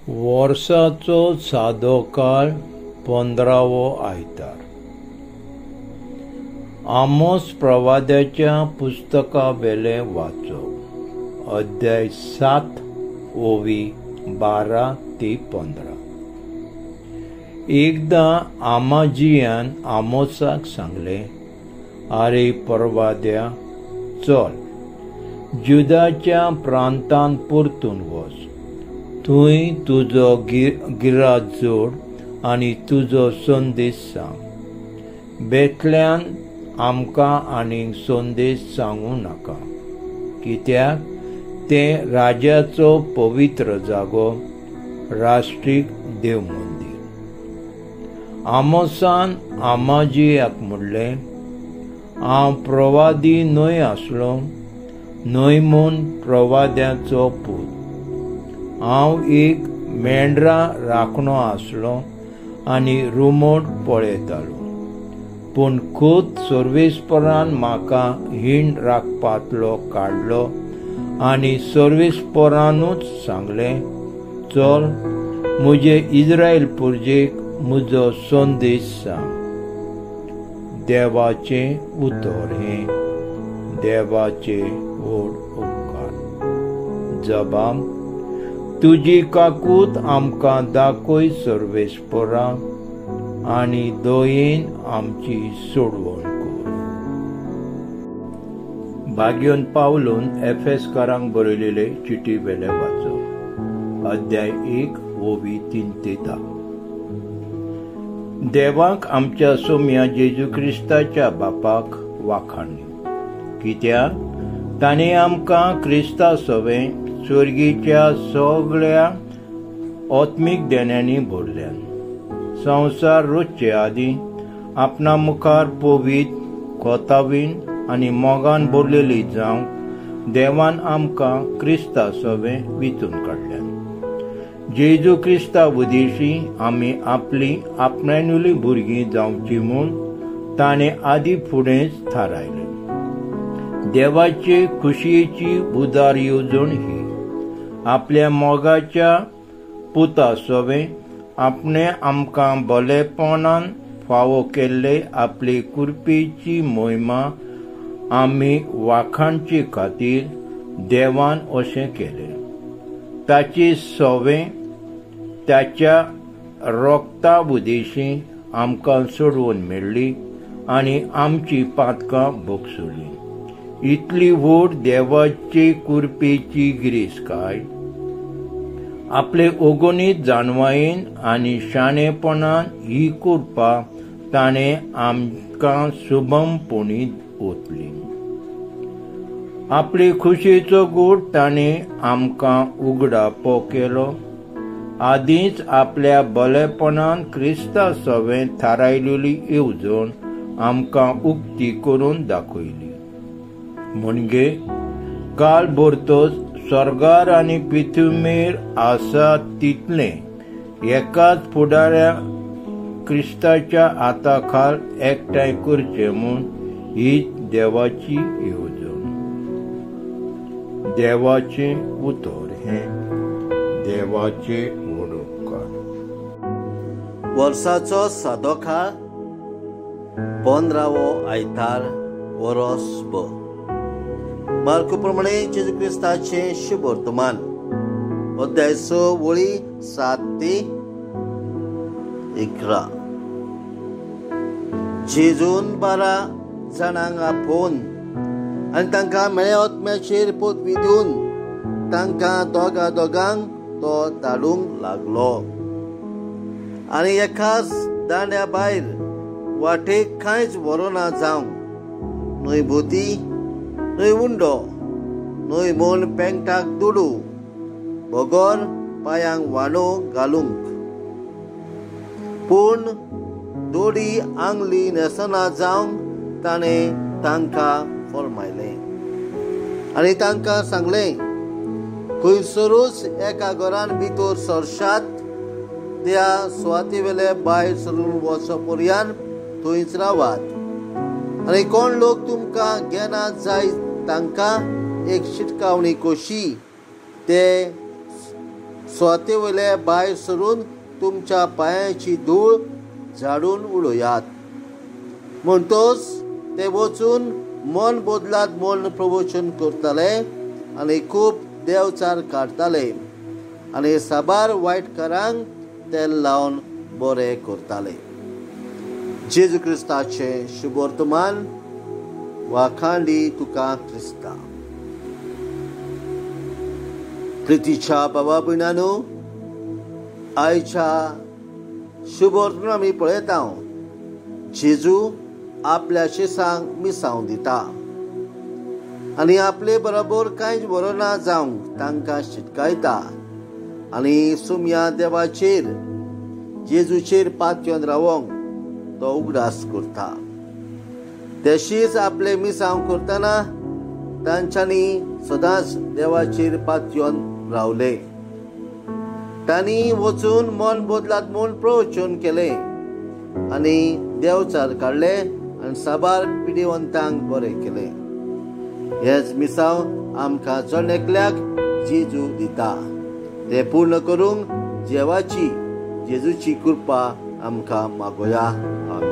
वर्साचो सादो काळ 15वो आयतार. आमोस प्रवाद्याच्या पुस्तका वेलें वाचप, अध्याय 7 ओवी 12 ते 15. एकदां आमाजियान आमोसाक सांगलें, आरे परवाद्या, चल जुदाच्या प्रांतान परतून वच, थंय तुजो गिराज जोड आनी तुजो संदेश सांग. बेतल्यान आमकां आनीक संदेश सांगू नाका, कित्याक तें राजाचो पवित्र जागो, राष्ट्रीक देव मंदीर. आमोसान आमाजियाक म्हणलें, हांव प्रवादी न्हय आसलो, न्हय म्हूण प्रवाद्याचो पूत. हांव एक मेंढरां राखणो आसलो आनी रुमोट पळयतालो, पूण खूद सर्वेस्परान म्हाका हीण राखपांतलो काडलो आनी सर्वेस्परानूच सांगलें, चल म्हजे इस्रायल पुरजेक म्हजो संदेश सांग. देवाचें उतर हें देवाचे व्हड उपकार. जबाब, तुजी काकूत आमकां दाखय सर्वेस्परा, आनी दयेन आमची सोडवण कर. भाग्योन पावलून एफेसकारांक बरयलेले चिटी वेले वाचप, अध्याय 1 ओवी 3 ते 10. देवाक आमच्या सोम्या जेजू क्रिस्ताच्या बापाक वाखाणणी, कित्याक ताणें आमकां क्रिस्ता सवें स्वर्गीच्या सगळ्या आत्मीक देण्यांनी भरल्यान. संवसार रचचे आदीं आपणा मुखार पवीत, खोतावीन आनी मोगान भरलेली जावंक देवान आमकां क्रिस्ता सवें विंचून काडल्यान. जेजू क्रिस्ता उदेशी आमी आपली आपणानुली भुरगीं जावची म्हूण ताणें आदीं फुडेंच थारायलें. देवाचे खुशयेची उदार येवजण ही, आपल्या मोगाच्या पुता सवें आपणें आमकां बलेपणान फावो केल्ले आपले कृपेची मोहिमा आमी वाखाणचे खातीर देवान अशें केलें. ताचे सवें ताच्या रोगता उदेशी आमकां सोडोवन मेळ्ळी आनी आमची पातकां भोगसली. इतली व्हड देवाचे कृपेची गिरेस्तकाय आपले ओगणीत जाणवायेन आनी शाणेपणान ही कृपा ताणें आमकां शुभमपणी ओतली. आपले खुशयेचो गूट ताणें आमकां उगडापो केलो. आदींच आपल्या बलेपणान क्रिस्ता सवें थारायलेली येवजण आमकां उक्ती करून दाखयली. म्हणजे काल भरतोच स्वर्गार आनी पृथ्वीर आसा तितलें एकाच फुडाऱ्या क्रिस्ताच्या हाताखाल एकठांय करचें म्हूण ही देवाची येवजण. देवाचें उतर हें देवाचे व्हड उपकार. वर्साचो सादो काळ 15वो आयतार, वरोस ब. मार्कू प्रमाणे जेजू क्रिस्ताचें शुभ वर्तमान, अध्याय 6 वळी 7 ते 11. जेजून 12 जाणांक आपोवन आनी तांकां मेळ्या आत्म्याचेर पदवी दिवन तांकां दोगा दोगांक तो धाडूंक लागलो. आनी एकाच दांड्या भायर वाटेक कांयच व्हरोना जावंक, न्हय बोती, न्हय उंडो, न्हय म्हूण पेंटाक दुडू, बगर पांयांक वाणो घालूंक, पूण दोडी आंगली न्हेसना जावंक ताणें तांकां फर्मायलें. आनी तांकां सांगलें, खंयसरूच एका घरान भितर सरशात त्या सुवातेवेले भायर सरून वचो पर्यंत थंयच रावात. आनी कोण लोक तुमकां घेना जाय तांकां एक शिटकावणी कशी, ते सुवाते वयले भायर सरून तुमच्या पांयाची धूळ झाडून उडयात. म्हणटोच ते वचून मन बदलात म्हूण प्रवचन करताले आनी खूब देवचार काडटाले आनी साबार वायटकारांक तेल लावन बरे करताले. जेजू क्रिस्ताचें शुभवर्तमान. वाखांडी तुका क्रिस्ता. प्रितीच्या बाबा भयणांनो, आयच्या शुभवर्तमान आमी पळयता जेजू आपल्या शिसांक मिसांव दिता आनी आपले बरोबर कांयच बरो ना जावंक तांकां शिटकायता आनी सुमया देवाचेर जेजूचेर पातयेवन रावोंक तो उगडास करता. तशीच आपले मिसांव करतना तांच्यांनी सदांच देवाचेर पातयेवन रावले. तांणी वचून मन बदलात म्हूण प्रवचन केलें आनी देवचार काडले आनी साबार पिडेवंतांक बरें केलें. हेच मिसांव आमकां जण एकल्याक जेजू दिता. ते पूर्ण करूंक जेवाची जेजूची कृपा आमकां मागोया. आमेन.